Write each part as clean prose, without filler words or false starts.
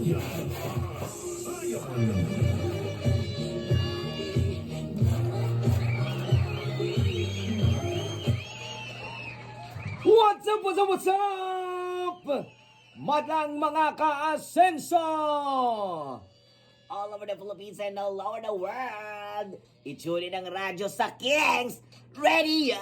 What's up, what's up, what's up? Madlang mga kaasenso! All over the Philippines and all over the world. I-tune in ang radyo sa Kings Radio!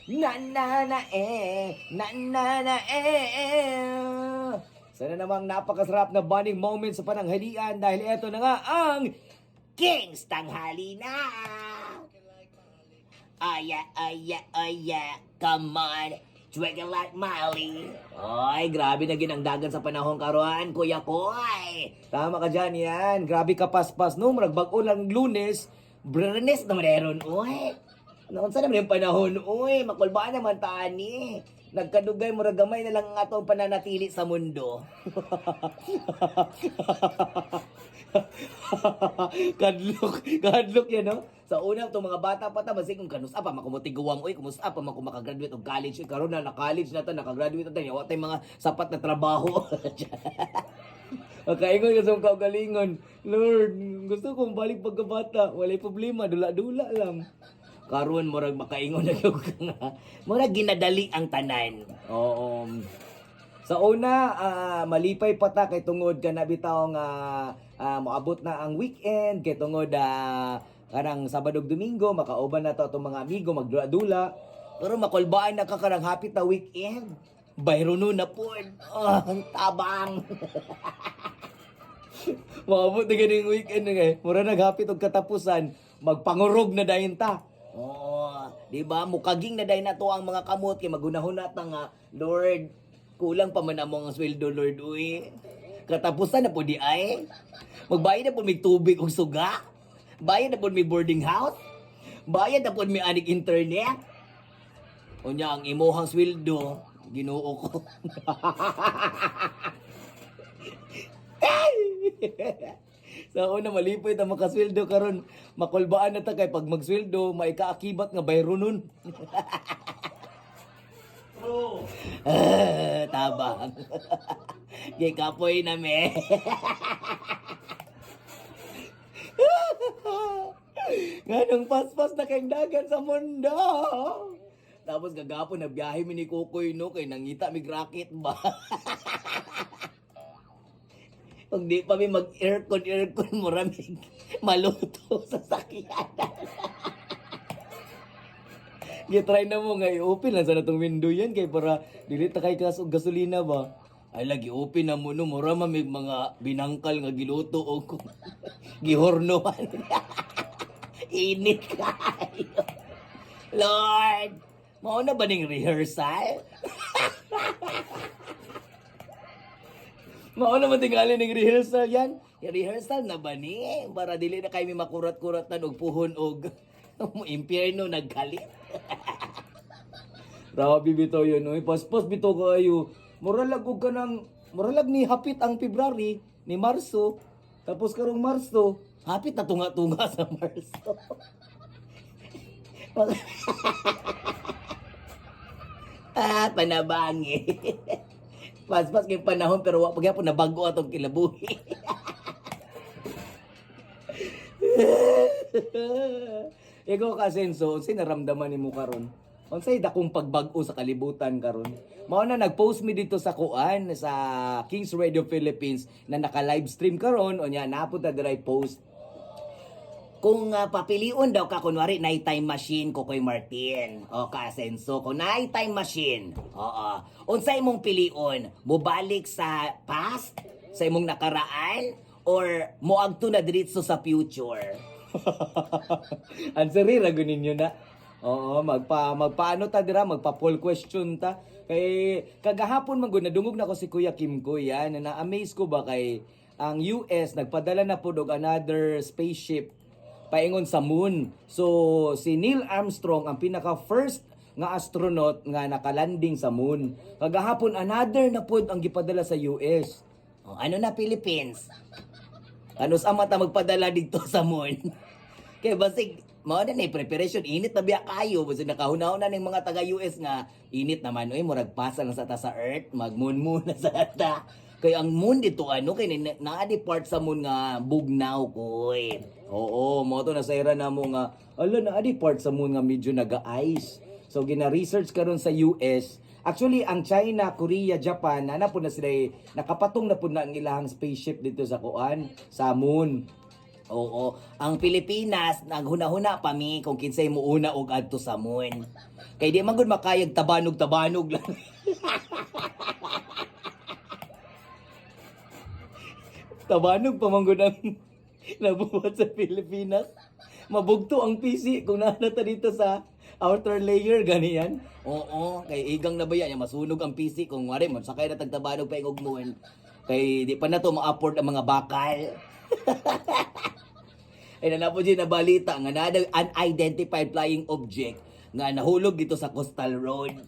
Na na na eh, na na na eh, eh. Sana namang napakasarap na bonding moment sa pananghalian dahil eto na nga ang Kings Tanghali na! Oh yeah, oh yeah, oh yeah, come on, Twiggle like Miley. Oy, grabe na ginangdagan sa panahon karon, Kuya Koy. Tama ka dyan yan. Grabe ka paspas no. Murag bag-o lang Lunes. Brernes naman meron, oy. Noon sa naman yung panahon, oy, makulbaan naman tani. Nagkadugay murag gamay na lang ang atong pananatili sa mundo. Kadlok, kadlok yan no. Sa una itong mga bata pa ta basig kung kanus pa makumutiguang oy, kumusta pa man kung makagraduate og college oy, karon na na college na ta, nakagraduate na ta, wa tay mga sapat na trabaho. Makaingon ka sa mong kaugalingon. Lord, gusto kong balik pagkabata. Walay problema, dula-dula lang. Karon murag makaingon na gyud ka nga. Murag ginadali ang tanan. Oo. Sa una, malipay pa ta kay tungod ka na bitaw nga moabot na ang weekend kay tungod kanang Sabado ug Domingo makauban na to atong mga amigo magdula-dula. Pero makulbaan na ka karang hapit na weekend. Bayrono na pod. Oh, ang tabang. Moabot na ganing weekend nga eh. Mura naghapit og katapusan, magpangurog na dayon ta. Oo, di ba? Mukaging na dayon na to ang mga kamot kay magunahon na ta nga, Lord, kulang pa man among ang sweldo, Lord, uy. Katapusan na po di ay. Magbayad na po may tubig ug suga. Bayad na po may boarding house. Bayad na po may anig internet. Unya ang imuhang sweldo, Ginoo ko. Sa una malipay ta makasweldo karon, makulbaan na ta kay pag magsweldo maikaakibat nga bayronon. Ah, tabang. Gikapoy na me. Nganong paspas na kayong dagan sa mundo. Tapos gagapon nagbiyahe mi ni Kukoy no kay nangita mig racket ba. Pag di pa mi mag aircon aircon muramig maluto sa sakyanan. Gitry na mo nga i-open lang sana tong window yan kay para dili ta kay kas og gasolina ba. Ay lagi open na mo no mura man mig mga binangkal nga giluto og gihornoan. Init kayo. Lord, mao na ba ning rehearsal? Mao naman tingali ning rehearsal yan. Rehearsal na ba ni? Para dili na kay mi makurat-kuratan og puhon og impyerno nagkalit. Grabe bitaw yun oy. Paspas bitaw kaayo. Muralag og kanang muralag ni hapit ang February ni Marso. Tapos karong Marso, Hapit na tunga-tunga sa Marso. Ah, panabangi. Paspas kay panahon pero wa pa gyapon nabago atong kinabuhi. Ikaw ka Senso, unsay naramdaman nimo karon? Unsay dakong pagbag-o sa kalibutan karon? Mao na nag-post mi dito sa kuan sa Kings Radio Philippines na naka-live stream karon unya napud ta diray post. Kung papilion daw ka kunwari night time machine ko kay Martin o ka Asenso kung night time machine. Oo. Unsay imong pilion? Mobalik sa past, sa imong nakaraan or moagto na diretso sa future? Answer ra gyud ninyo na. Oo, magpaano ta dira, magpa poll question ta. Kay kagahapon man gud nadungog na ko si Kuya Kim ko yan, na na-amaze ko ba kay ang US nagpadala na pod og another spaceship paingon sa moon. So si Neil Armstrong ang pinaka first nga astronaut nga nakalanding sa moon. Kagahapon another na pod ang gipadala sa US. O, ano na Philippines? Ano sa mata magpadala dito sa moon? Kay basig Mao na ni preparation, init na biya kayo, basta nakahuna-huna ning mga taga US nga init naman oy, murag pasa lang sa ta sa earth, mag moon muna sa ta. Kay ang moon dito ano kay naa di part sa moon nga bugnaw koy. Oo, mao to nasayran na mo nga ala, naa di part sa moon nga medyo naga-ice. So gina-research karon sa US. Actually, ang China, Korea, Japan, na po na sila eh, nakapatong na po na ang ilahang spaceship dito sa kuan, sa moon. Oo, ang Pilipinas naghuna-huna pa mi kung kinsay muuna og adto sa moon. Kay di man gud makayag tabanog-tabanog lang. Tabanog pa man gud ang nabuhat sa Pilipinas. Mabugto ang PC kung naa ta dito sa outer layer ganiyan. Oo, kay igang na ba yan, masunog ang PC kung wari mo sakay na tagtabanog pa og moon. Kay di pa na to ma-afford ang mga bakal. Ay na po din na balita nga naa daw unidentified flying object nga nahulog dito sa coastal road.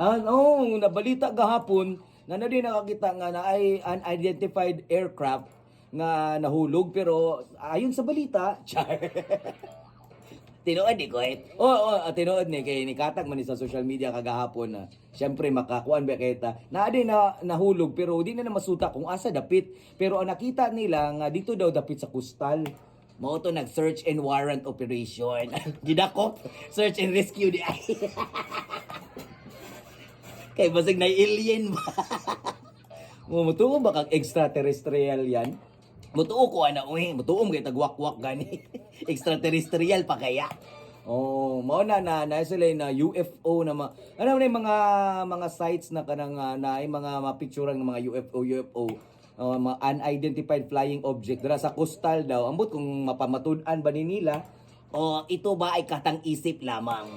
Ah, oo, nabalita gahapon nga na din nakakita nga na ay unidentified aircraft nga nahulog, pero ayon sa balita, char. Tinuod di ko eh. Oo, oh, tinuod ni kay ni katag man ni sa social media kagahapon na syempre makakuan ba kay ta. Naa din na nahulog pero di na na masuta kung asa dapit. Pero ang nakita nila nga dito daw dapit sa coastal. Mao to nag search and warrant operation. Gidakop search and rescue di ay. Kay basig na alien ba. Mutuo ba kag extraterrestrial yan? Mutuo ko ana uy, mutuo mo kay tagwakwak gani. Extraterrestrial pa kaya. Oh, mao na na na sila na UFO na ma, ano na yung mga sites na kanang na ay mga mapicturan ng mga UFO UFO, mga unidentified flying object dira sa coastal daw. Ambot kung mapamatud-an ba ni nila. O ito ba ay katang-isip lamang?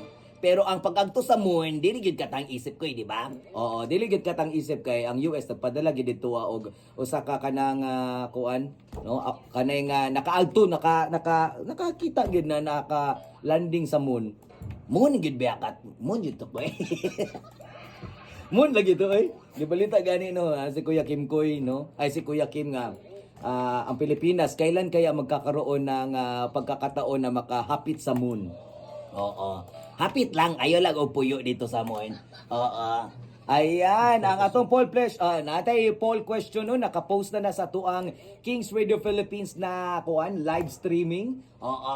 Pero ang pag-agto sa moon, dili gyud katang-isip ko, eh, di ba? Oo, dili gyud katang isip kay ang US nagpadala gyud didto og usa ka kanang kuan, no, kanay nga nakaagto, naka naka nakakita gyud na naka landing sa moon. Moon gyud ba kat? Moon gyud to ko eh. Moon lagi to eh. Gibalita gani no, si Kuya Kim Koy no. Ay, si Kuya Kim nga ang Pilipinas kailan kaya magkakaroon ng pagkakataon na makahapit sa moon? Oo. Hapit lang, ayaw lang og puyo dito sa moon. Oo. Ayan, ang atong poll flash, natay poll question no, nakapost na na sa tuang Kings Radio Philippines na kuan live streaming. Oo.